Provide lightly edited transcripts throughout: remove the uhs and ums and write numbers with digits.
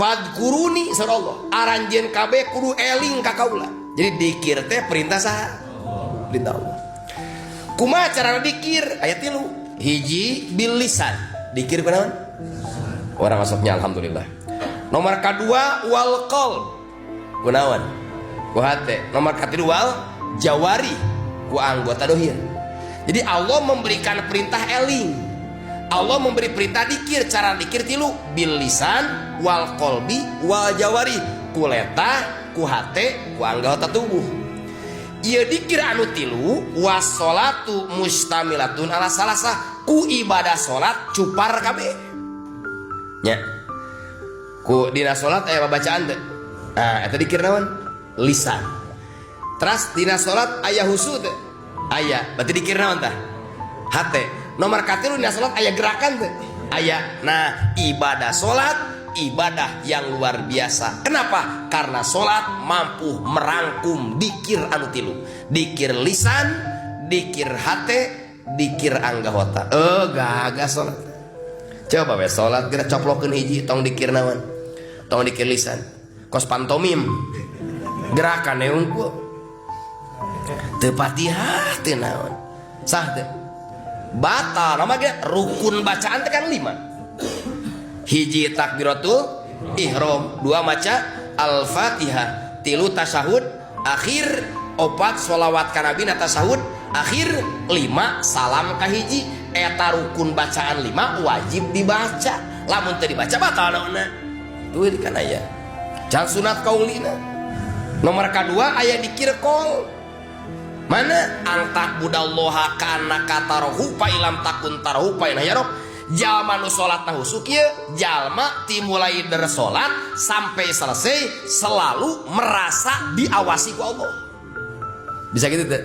Fadkuruni, saur Allah, aranjeun kabeh kudu eling ka kaula. Jadi dikir teh perintah saha? Perintah Allah. Kumaha cara dikir? Aya tilu. Hiji, bil lisan. Dikir kunaon? Orang masuknya, alhamdulillah. Nomor kedua, wal qalb. Kunaon? Ku hate. Nomor katilu, wal jawari, ku anggota dohir. Jadi Allah memberikan perintah eling. Allah memberi perintah dikir. Cara dikir tilu, bil lisan, wal qalbi, wal jawari, ku letah, ku hate, ku anggota tubuh. Ieu dikir anu tilu, wassolatu mustamilatun ala salasah, ku ibadah salat cupar kabeh nya. Ku dina salat aya bacaan teu? Nah, eta dikir naon? Lisan. Teras dina salat aya husu teu? Aya, berarti dikir naon tah? Hate. Nomor katilu, dina salat aya gerakan teu? Aya. Nah, ibadah salat ibadah yang luar biasa. Kenapa? Karena salat mampu merangkum dikir anu tilu, dikir lisan, dikir hate, dikir anggota. Eh, gagah salat. Coba we salat kita coplokeun hiji, tong dikir naon, tong dikir lisan, kos pantomim gerakan unggul, teu Fatihah, teu naon, sah teu? Batal. Nama ge rukun bacaan teh kan lima. Hiji, takbiratul ihram, dua, maca al-Fatihah, tilu, tasyahud akhir, opat, sholawat ka Nabi na tasyahud akhir, lima, salam kahiji. Eta rukun bacaan lima wajib dibaca. Lamun teu dibaca, batal naonna. Tuh kan aya can sunat kaulina. Nomor kedua, aya dikir qolb. Mana? An ta'budallaha ka'annaka tarahu fa illam takun tarahu fa innahu yarak. Jalma nu salat husu kieu, jalma timulai der salat sampai selesai selalu merasa diawasi ku Allah. Bisa gitu teh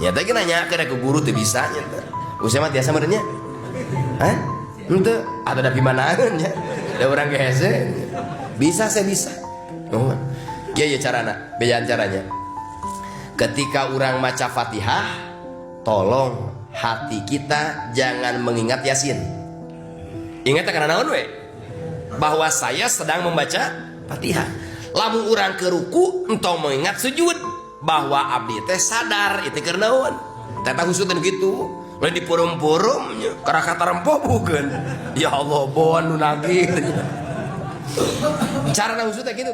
ya? Tadi nanya ke guru teh, bisa nya teh? Usia mah tiasa meureun nya. Hah? Henteu, ada da pimanaeun nya. Da urang ge hese. Bisa, saya bisa. Oh. Kieu ya carana, bejaan caranya. Ketika orang maca Fatihah, tolong hati kita jangan mengingat Yasin. Ingat karena naon we? Bahwa saya sedang membaca Fatihah. Lamun urang ke ruku, entong mengingat sujud, bahwa abdi teh sadar itu keur naon. Teta khusus gitu. Lain dipurum-purum nya, kata rempoh bukan. Ya Allah, bon nu nagih. Cara khusus teh gitu.